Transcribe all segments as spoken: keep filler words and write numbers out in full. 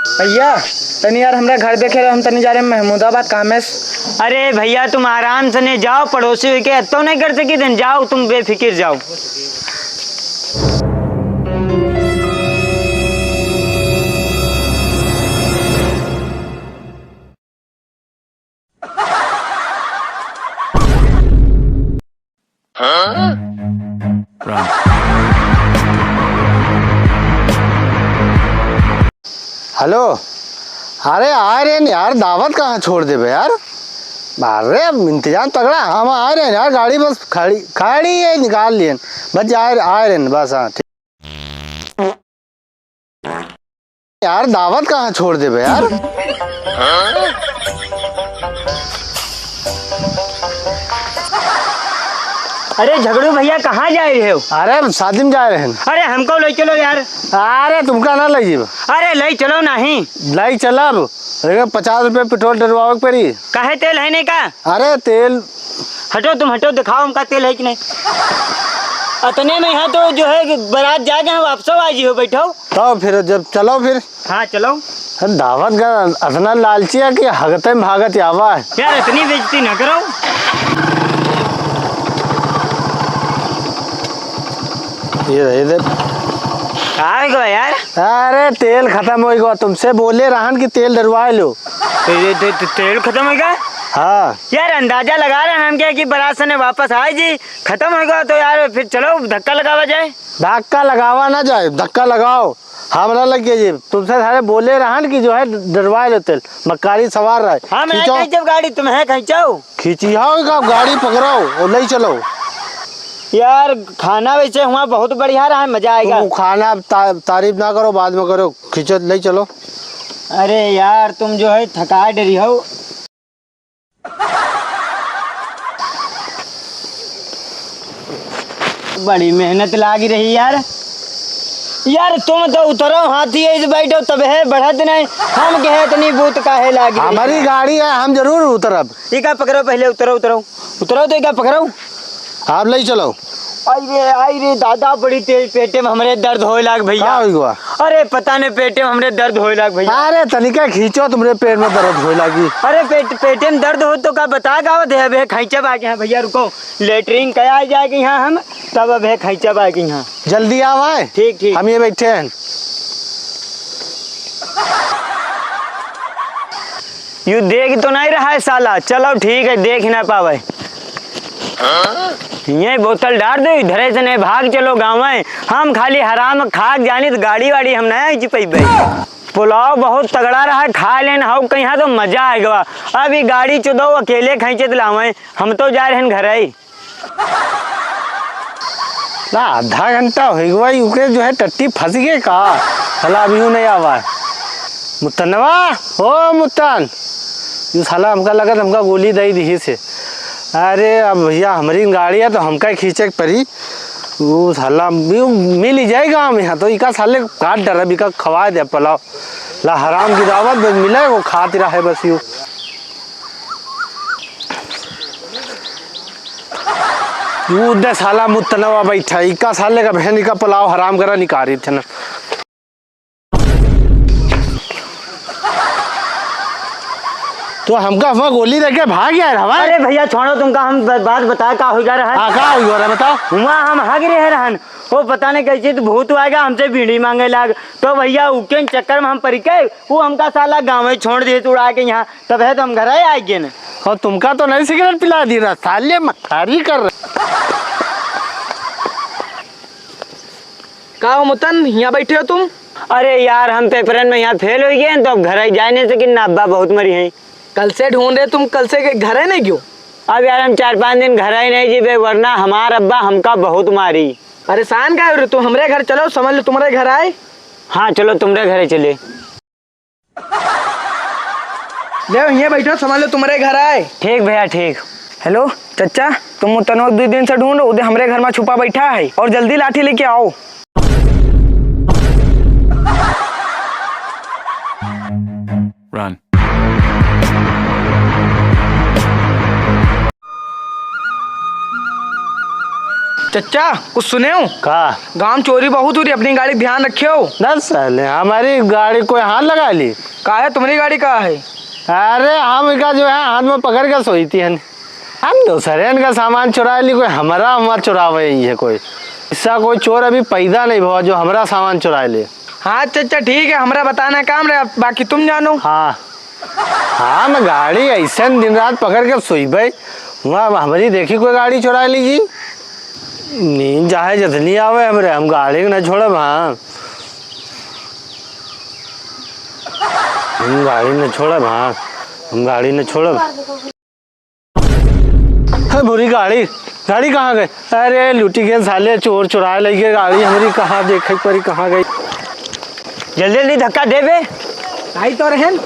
भैया, तनी यार हमरा घर देखे रहो, हम तनी जा रहे हैं महमूदाबाद काम से। अरे भैया, तुम आराम से ने जाओ, पड़ोसी होइके अत्तो नहीं कर सकी दिन, जाओ तुम बेफिकिर जाओ। हेलो, अरे आए रहे यार, दावत कहाँ छोड़ देबे यार। अरे इंतजाम तगड़ा, हम आए रहे यार, गाड़ी बस खड़ी खड़ी है, निकाल लिए, बस आए आए रहे बस। हाँ, ठीक। यार, दावत कहाँ छोड़ देबे यार? अरे झगड़ू भैया, कहाँ जाए रहे हो? अरे, शादी में जाए रहे हैं। अरे, हमको ले चलो यार। अरे, तुमका ना ले जीब। अरे, ले चलो नहीं। ले चलब, लेकिन पचास रुपये पेट्रोल डलवावे के पड़ी। काहे, तेल है नहीं का? अरे, तेल हटो तुम, हटो, दिखाओ हमका तेल है कि नहीं। अतने में यहाँ तो जो है कि बारात जाके हम वापसो आ जी हो, बैठो। तो फिर जब चलो फिर। हाँ, चलो। दावत का अतना लालची है कि हगते में भागत आवा है। यार, इतनी बेइज्जती ना करो। ये रहे इधर। का हो गया यार? अरे, तेल खतम हो गया, तुमसे बोले रहन कि तेल डलवा लो। ते-, ते-, ते-, तेल खतम हो गया? हाँ। यार, अंदाजा लगा रहे हैं हम क्या कि बारात से ने वापस आए जी, खतम हो गया तो यार फिर चलो धक्का लगावा जाए। धक्का लगावा ना जाए, धक्का लगाओ, हमरा लग गया जी। तुमसे सारे बोले रहन कि जो है डलवा लो तेल, मक्कारी सवार रहे। हम खींचो। नहीं जब गाड़ी तुम्हें खींचो। खींची हो का गाड़ी पकड़ो और ले चलो। यार, खाना वैसे हुआ बहुत बढ़िया रहा, मजा आएगा। तुम खाना ता-, तारीफ ना करो, बाद में करो, खींचो, ले चलो। अरे यार, तुम जो है थका डरी हो। बड़ी मेहनत लागी रही यार। यार, तुम तो उतरो, हाथी ऐसे बैठो, तब है बढ़त नहीं। हम कहे इतनी बूत काहे लागी रही? हमारी गाड़ी है, हम जरूर उतरब। इका पकड़ो, पहले उतरो, उतरो, उतरो तो इका पकड़ो। आप ले चलो। आई रे, आई रे दादा, बड़ी तेज पेटे में हमरे दर्द होए लाग भैया। का होई गवा? अरे पता नहीं, पेटे में हमरे दर्द होए लाग भैया। अरे तनिका खींचो, तुमरे पेट में दर्द होए लागी। अरे पेट, पेटे में दर्द हो तो का बता गावा दे, अबे खैचा बा के यहाँ भैया, रुको, लेटरिन कया जाए के यहाँ हम, तब अबे खैचा बा के यहाँ। जल्दी आवा है। ठीक, ठीक। हम ये बैठे हैं। यू देख तो नहीं रहा है साला, चलो ठीक है, देख ना पावे। ये बोतल डार दे, इधरे से नहीं भाग चलो गाँव में। हम खाली हराम खाक जानी तो गाड़ी वाड़ी हम नहीं आइज पैबे। पुलाव बहुत तगड़ा रहा है, खा लेन हो कहीं तो मजा आएगा। अब ये गाड़ी चुदो अकेले खींचे तो लावे, हम तो जा रहे हैं घर। ना, आधा घंटा होइ गवा, उके जो है टट्टी फंस गए का? साला अभी ऊ नहीं आवा है। मुतनवा, ओ मुतन, यू साला हमका लगत हमका गोली दे दी से। अरे अब भैया, हमारी गाड़ी है तो हमका ही खींचे के पड़ी। ऊ साला यू मिल ही जाए गाँव में, हाँ, तो इका साले काट डरा, इका खवा दे पुलाव। ला हराम की दावत बस मिले, वो खात रहे बस यू। ऊ दे साला मुतनवा बैठा, इका साले का बहन का पुलाव हराम करा निकारी थे ना। तो हमका हुआ गोली देके भाग गया है हवा। अरे भैया छोड़ो, तुमका हम ब-, बात बता का हो गया रहा। हाँ, का हो गया रहा बताओ। हुआ हम हग रहे रहन, वो पता नहीं कैसे तो भूत आएगा हमसे बीड़ी मांगे लाग। तो भैया उके चक्कर में हम पड़ गए, वो हमका साला गाँव में छोड़ दिए उड़ा के यहाँ। तब है तो हम घर ही आ गए न। और तुमका तो नहीं सिगरेट पिला दी रहा, साले मक्कारी कर रहे। का हो मुतन, यहाँ बैठे हो तुम? अरे यार, हम पेपरन में यहाँ फेल हो गए हैं, तो अब घर ही जाए नहीं सकिन ना, अब्बा बहुत मरी हैं। कल से ढूंढ रहे तुम, कल से के घर ही नहीं गयो। अब यार, हम चार पाँच दिन घर ही नहीं जीबे, वरना हमार अब्बा हमका बहुत मारी। परेशान का हो रहे, तुम हमरे घर चलो, समझ लो तुम्हारे घर आए। हाँ, चलो तुम्हारे घर ही चले। ले, हियाँ बैठो, समझ लो तुम्हारे घर आए। ठीक भैया, ठीक। हेलो चच्चा, तुम मुतनवा दुइ दिन से ढूंढ, उदे हमरे घर में छुपा बैठा है और जल्दी लाठी लेके आओ। Run। चच्चा, कुछ सुने हो? का? गाँव चोरी बहुत हो रही, अपनी गाड़ी ध्यान रखे हो। दस साले, हमारी गाड़ी कोई हाथ लगा ली? का है, तुम्हारी गाड़ी का है? अरे, हम इका जो है हाथ में पकड़ के सोई थी हन। हम दूसरे इनका सामान चुरा ली, कोई हमारा, हमारा चुरावे ही है कोई। ऐसा कोई चोर अभी पैदा नहीं हुआ जो हमारा सामान चुरा ले। हाँ चच्चा, ठीक है, हमारा बताना काम रहे, बाकी तुम जानो। हाँ। हाँ, हम गाड़ी ऐसन दिन रात पकड़ के सोइबे, हुआँ हमरी देखी कोई गाड़ी चुरा लीजी। नींद चाहे जतनी आवे हमरे, हम गाड़ी के न छोड़ब, हाँ। हम गाड़ी न छोड़ब, हाँ। हम गाड़ी न छोड़ब। है बुरी गाड़ी, गाड़ी कहाँ गई? अरे लुटी गए साले, चोर चुराए लइ गए गाड़ी हमरी, कहाँ देखे परी, कहाँ गई? जल्दी जल्दी धक्का देबे। आई तो रहन।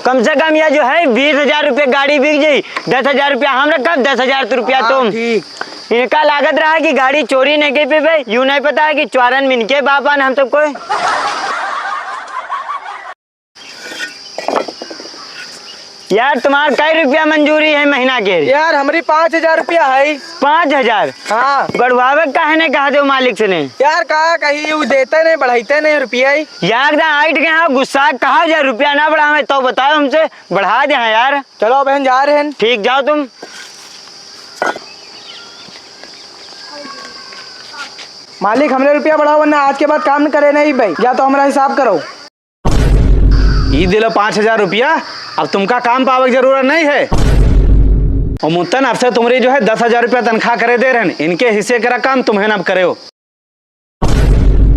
कम से कम यह जो है बीस हजार रुपये गाड़ी बिक जाई, दस हजार रुपया हम रखब, दस हजार रुपया हाँ, तुम। ठीक। इनका लागत रहा कि गाड़ी चोरी नहीं कर पेबे, यूं नहीं पता है कि चोरन मिनके बापन हम सबको। यार, तुम्हार कई रुपया मंजूरी है महीना के? यार, हमरी पाँच हजार रुपया है। पाँच हजार? हाँ। बढ़वावे काहे ने कहा दो मालिक से ने? यार, का कही, उ देते नहीं, बढ़ाते नहीं रुपया ही। यार, एकदम आइट गए हैं, गुस्सा कहा जा, रुपया ना बढ़ावे तो बताओ हमसे, बढ़ा दे हैं यार। चलो, बहन, जा रहे हैं। ठीक, जाओ तुम। मालिक, हमरे रुपया बढ़ाओ, वरना आज के बाद काम न करे नहीं भाई। या तो हमारा हिसाब करो। ई दिलो पाँच हजार रुपया, अब तुमका काम पावे की जरूरत नहीं है। और मुत्तन, अब से तुम्हरी जो है दस हजार रुपया तनख्वाह करे दे रहन, इनके हिस्से करा काम, तुम्हें ना अब करे हो।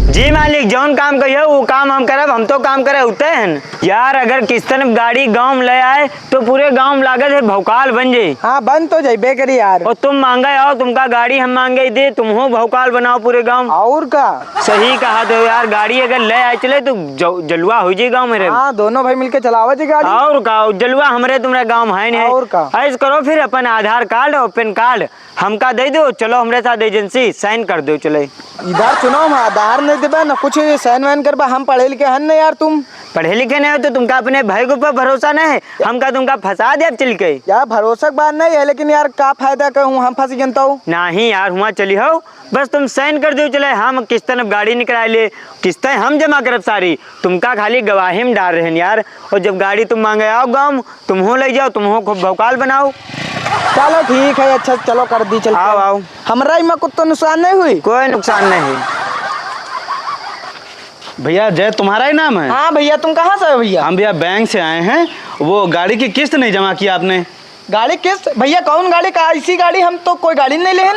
जी मालिक, जौन काम कहियो वो काम हम करब, हम तो काम करे उठे हैं। यार, अगर किस्तन गाड़ी गाँव में ले आए तो पूरे गाँव में लागत है भौकाल बन जाई। हाँ, बन तो जइबे करी यार। और तुम मांगे आओ, तुमका गाड़ी हम मांगे दे, तुम हो भौकाल बनाओ पूरे गाँव। और का? सही कहा तो यार, गाड़ी अगर ले आए चले तो ज-, जलवा हो जाए गाँव में रे। हाँ, दोनों भाई मिलके चलावे जी गाड़ी। और का, जलवा हमरे तुम्हरे गाँव में है नहीं। और का? ऐस करो फिर, अपन आधार कार्ड और पैन कार्ड हमका दे दो, चलो हमरे साथ एजेंसी साइन कर दो, चले। इधर सुनो, हम आधार नहीं देबा ना कुछ, साइन वाइन करबा, हम पढ़े लिखे हन ना यार तुम। पढ़े लिखे नहीं हो तो तुमका अपने भाई के ऊपर भरोसा नहीं है, हमका तुमका फंसा दे अब चल के। यार भरोसा की बात नहीं है, लेकिन यार का फायदा कहूँ हम फंस जनता हूँ। नहीं यार, हुआ चली हो, बस तुम साइन कर दो चले, हम किस्तन अब गाड़ी निकला ले, किस्तें हम जमा करब सारी, तुमका खाली गवाही में डाल रहे हैं यार। और जब गाड़ी तुम मांगे आओ गाँव, तुमहो ले जाओ, तुमहो खूब भौकाल बनाओ। चलो ठीक है, अच्छा चलो कर दी चल के। आओ, आओ। हमरा इमा कुछ तो नुकसान नहीं हुई? कोई नुकसान नहीं। भैया, जय तुम्हारा ही नाम है? हाँ भैया, तुम कहाँ से हो भैया? हम भैया बैंक से आए हैं, वो गाड़ी की किस्त नहीं जमा की आपने। गाड़ी किस्त? भैया कौन गाड़ी का? ऐसी गाड़ी हम तो कोई गाड़ी नहीं लेहन।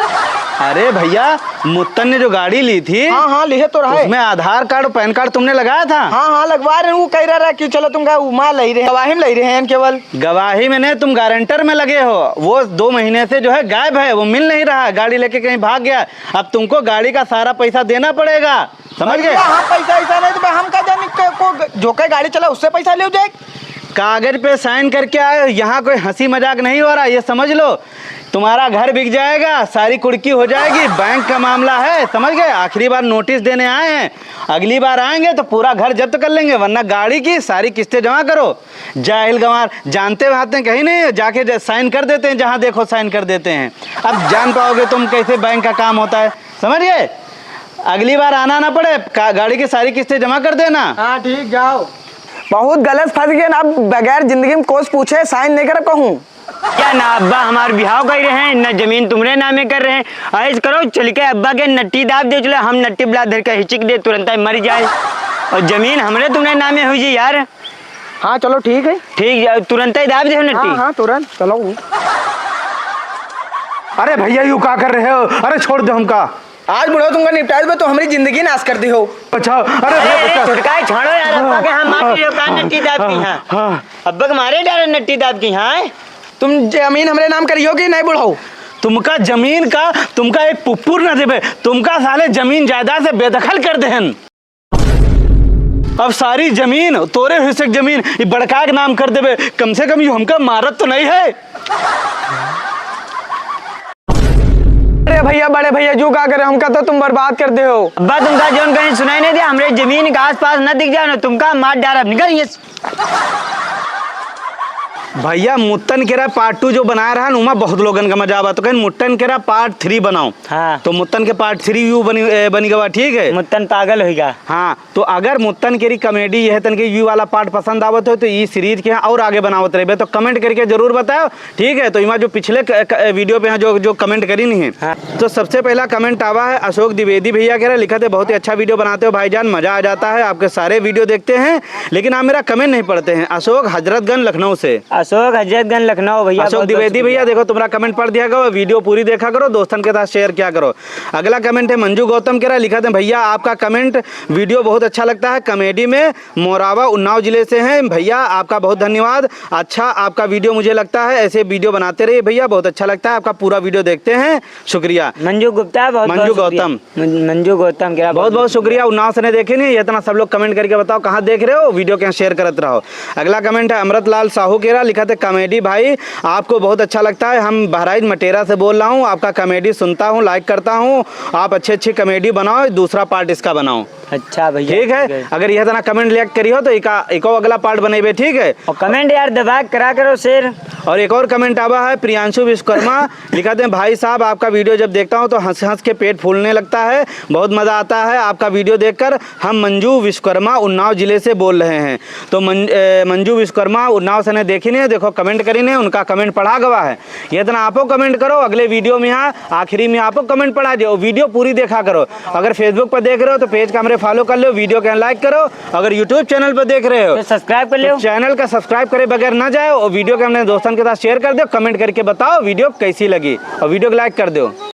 अरे भैया, मुत्तन ने जो गाड़ी ली थी, हाँ, हाँ, लिहे तो रहे। उसमें आधार कार्ड और पैन कार्ड तुमने लगाया था? हाँ, हाँ, लगवा रहे हैं। वो कह रहा, रहा कि चलो तुम का उमा ले रहे हैं, गवाही में ले रहे हैं केवल। गवाही में नहीं, तुम गारंटर में लगे हो। वो दो महीने से जो है गायब है, वो मिल नहीं रहा, गाड़ी लेके कहीं भाग गया। अब तुमको गाड़ी का सारा पैसा देना पड़ेगा, समझ गए? भैया, हम पैसा ऐसा नहीं तो हम का जाने के, को जो कोई गाड़ी चला उससे पैसा ले जाए। कागज पे साइन करके आए हो, यहाँ कोई हंसी मजाक नहीं हो रहा, ये समझ लो। तुम्हारा घर बिक जाएगा, सारी कुड़की हो जाएगी, बैंक का मामला है, समझ गए? आखिरी बार नोटिस देने आए हैं, अगली बार आएंगे तो पूरा घर जब्त कर लेंगे, वरना गाड़ी की सारी किस्तें जमा करो। जाहिल गंवार, जानते बातें कहीं नहीं, जाके ज-, साइन कर देते हैं, जहाँ देखो साइन कर देते हैं। अब जान पाओगे तुम कैसे बैंक का काम होता है, समझ गए? अगली बार आना ना पड़े, का-, गाड़ी की सारी किस्तें जमा कर देना। हाँ, ठीक, जाओ। बहुत गलत फंस गए ना, अब बगैर जिंदगी में कोस पूछे साइन नहीं कर कहूँ। क्या ना अब्बा हमार बिहाव कर रहे हैं, ना जमीन तुम्हरे नामे कर रहे हैं। ऐस करो, चल के अब्बा के नट्टी दाब दे, चले हम नट्टी बला धर के हिचिक दे, तुरंत ही मर जाए। और जमीन हमरे तुम्हरे नामे हो जी यार। हाँ, चलो ठीक है। ठीक, तुरंत ही दाब दे नट्टी। हाँ, हाँ, तुरंत, चलो। अरे भैया, यू का कर रहे हो? अरे छोड़ दो हमका। आज बुढ़ऊ तुमका निपटाए देबे, तो हमरी जिंदगी नाश कर दी हो। अच्छा, अरे, अरे, अरे, अरे, बच्चा। छुटकाए, छोड़ो यार, अब्बा के हम मार दियो, का नट्टी दाब की, हाँ। हाँ। अब्बा के मारे डारे नट्टी दाब की, हाँ। तुम जमीन हमरे नाम करियो कि नहीं बुढ़ऊ? तुमका जमीन का, तुमका एक पुपुर ना देबे, तुमका साले जमीन जायदाद से बेदखल कर देहन। अब सारी जमीन, तोरे हिस्से की जमीन, ये बड़का के नाम कर देबे, कम से कम यू हमका मारत तो नहीं है। अरे भैया, बड़े भैया, जू का करे, हमका तो तुम बर्बाद कर दे हो। अब्बा, तुमका जौन कहीं सुनाई नहीं दिया, हमरे जमीन के आसपास न दिख जाओ ना, तुमका मार डारब, निकल ये से। भइया, मुत्तन केरा part two जो बनाए रहा न, उमा बहुत लोगन का मजा आवा, तो कहेन मुत्तन केरा part three बनाओ। हाँ। तो मुत्तन के part three यू बनी, ए, बनी गवा, ठीक है? मुत्तन पागल होइगा। हाँ, तो अगर मुत्तन केरी comedy यह तन के यू वाला part पसंद आवत हो, तो ई series के यहाँ और आगे बनावत रहबे, तो comment करके जरूर बताओ, ठीक है? तो इमा जो पिछले क-, क-, video पे यहाँ जो, जो comment करी नहीं है, हाँ। तो सबसे पहला comment आवा है अशोक द्विवेदी भइया केरा, लिखत है, "बहुत ही अच्छा video बनाते हो भाईजान, मजा आ जाता है, आपके सारे video देखते हैं, लेकिन आप मेरा comment नहीं पढ़ते हैं।" अशोक हजरतगंज लखनऊ से। अशोक हजरतगंज लखनऊ भइया, अशोक बहुत बहुत द्विवेदी भइया, शुक्रिया। देखो तुम्हारा comment पढ़ दिया गया, video पूरी देखा करो, दोस्तन के साथ share किया करो। अगला comment है मंजू गौतम केरा, लिखत है, "भइया आपका comment video बहुत अच्छा लगता है, comedy में मोरावा उन्नाव जिले से हैं भइया, आपका बहुत धन्यवाद। अच्छा आपका video मुझे लगता है, ऐसे video बनाते रहिए भइया, बहुत अच्छा लगता है, आपका पूरा video देखते हैं, शुक्रिया।" मंजू गुप्ता, बहुत मंजू बहुत शुक्रिया। गौतम। मं-, मंजू गौतम केरा, बहुत बहुत बहुत शुक्रिया। उन्नाव से ने देखे नहीं, इतना सब लोग comment करके बताओ कहाँ देख रहे हो, video के share करत रहो। अगला comment है अमृत लाल साहू केरा, लिखत है, "Comedy भाई आपको बहुत अच्छा लगता है, हम बहराइच मटेरा से बोल रहा हूँ, आपका comedy सुनता हूँ, like करता हूँ, आप अच्छी अच्छी comedy बनाओ, दूसरा part इसका बनाओ।" अच्छा भइया, ठीक है, ठीक है। अगर यह तना comment like करियो तो इका, इको अगला part बनेबे, ठीक है? और comment यार दबा के करा करो share। और एक और comment आवा है प्रियांशु विश्वकर्मा, लिखत है, "भाई साहब, आपका video जब देखता हूँ तो हंस हंस के पेट फूलने लगता है, बहुत मजा आता है आपका video देखकर। हम मंजू विश्वकर्मा उन्नाव जिले से बोल रहे हैं।" तो मं-, ए, मंजू विश्वकर्मा उन्नाव से ने देखी नहीं, देखो comment करी नहीं, उनका comment पढ़ा गवा है। ये इतना आपो comment करो, अगले video में यहाँ आखिरी में आपो comment पढ़ा दियो, video पूरी देखा करो। अगर Facebook पर देख रहे हो तो page का हमरे follow कर लो, video के like करो। अगर YouTube channel पर देख रहे हो तो subscribe कर लो। तो channel का subscribe करे बगैर ना जाओ और video के हमने दोस्तन के साथ share कर दो, comment करके बताओ video कैसी लगी और video को like कर दो।